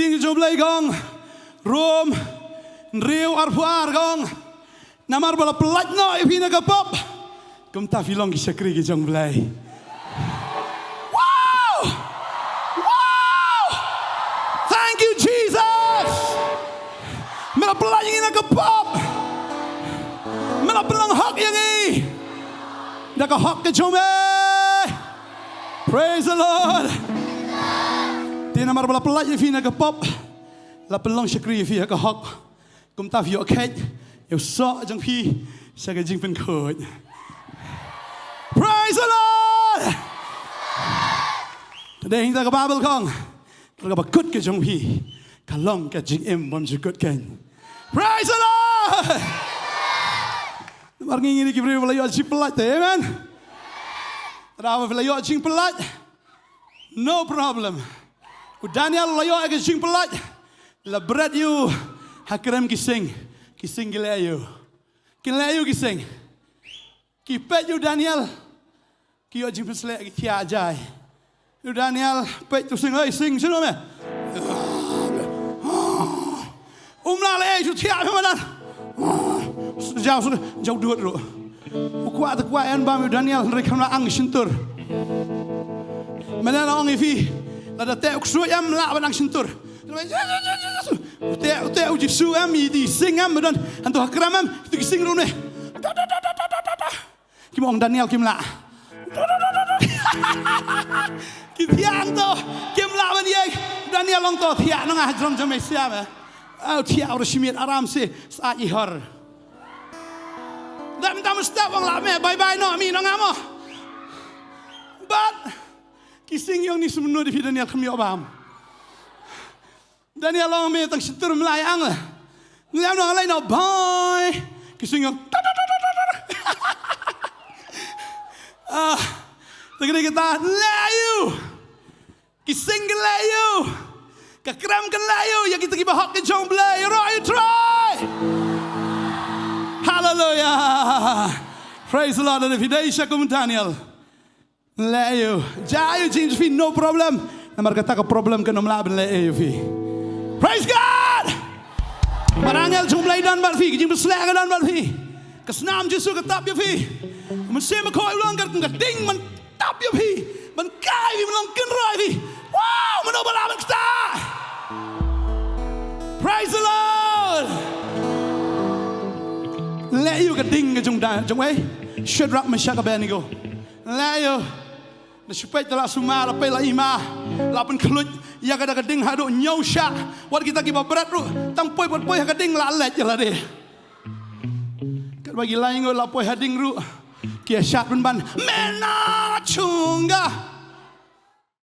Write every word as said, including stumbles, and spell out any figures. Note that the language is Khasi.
Ïing jong Blei kong. Rom hynriew arphew ar kong. Namar ba la pyllait noh ïa phi na ka pop, kumta phi long ki shakri ki jong Blei. Wow! Wow! Thank you, Jesus. Me la pyllait ïa ngi na ka pop, me la pynlong hok ïa ngi da ka hok ka jong me. Praise the Lord. Te namar ba la pyllait ïa phi na ka pop, la pynlong shakri ïa phi ha ka hok, kumta phi ïoh kheit ïa u soh jong phi sha ka jingpynkhuid. Praise the Lord. Te dei hangta ka Baibl kong, ka ba kut ka jong phi ka long ka jingim bymjukut keiñ. Praise the Lord. Namar ngi ngi dei ki briew ba la ïoh jingpyllait te, amen. Te da ba phi la ïoh jingpyllait, no problem. U Daniel u la ïoh ïa ka jingpyllait, la bret ïa u ha krem ki sing. Ki sing ki leh ïa u, ki leh ïa u ki sing. Ki peit ïa u Daniel, ki ïoh jingpynsleh, ki thiah jai. U Daniel peit u sing, "Oi sing, shano me?" Um lah leh ei, shu thiah me madan. Jaw, jaw dud ruh. U kwah te kwah ïa ban bam ïa u Daniel, hynrei kam lah ang shyntur. Mynne la ong ïa phi, lada teh u ksuid em lah ban ang shyntur. U teh, u teh u Jisu em, i sing em, madan, hangto ha krem em, itu ki sing ruh ne. Kim ong Daniel kim lah. Ki thiah hangto, kim lah ban ïeng. Daniel ong to thiah noh nga ha jrong jong me, siam eh. Au thiah, u da shimiat aram se, sa i hor. Da mynta mynstep ong lah me, bye bye noh, mi noh nga mo. But ki sing ïong ni, sumnu da phi Daniel kham ïoh bam. Daniel ong me tang shyntur, me lah ïa ang la. Ngi ïa nong lei noh bye. Ki sing ïong. Ah, te kane kita leh ïa u. Ki sing ki leh ïa u. Ka krem ka leh ïa u. Ïa kita ki bahok ki jong Blei. Ïa ro ïa u Trai. Hallelujah. Praise the Lord. Lada phi dei sha kum Daniel, leh ïa u. Jia ïa u jingim jong phi, no problem. Namar kata ka problem kan ym lah ban leh ïa u phi. Praise God. Mar angel jong Blei don bad phi, ka jingpynsleh ka don bad phi. Ka snam Jisu ka tap ïa phi. Mynsiem Bakhuid u long kat kum ka ding ban tap ïa phi, ban kai phi, ban long kynroh ïa phi. Wow, mano ba lah ban ktah. Praise the Lord. Leh ïa u ka ding ka jong da, jong ei, Shadrach, Meshach, Abednego. Leh ïa u. Da shu peit da la sumar, la peit la ima, la pynkhluit ïa ka da ka ding haduh hynñiew shah. Wat kita kiba bret ruh, tang poi, wat poi ha ka ding la leit ïa lade. Katba ki lai ngut la poi ha ding ruh, ki ïa shad pynban, "Mena chunga."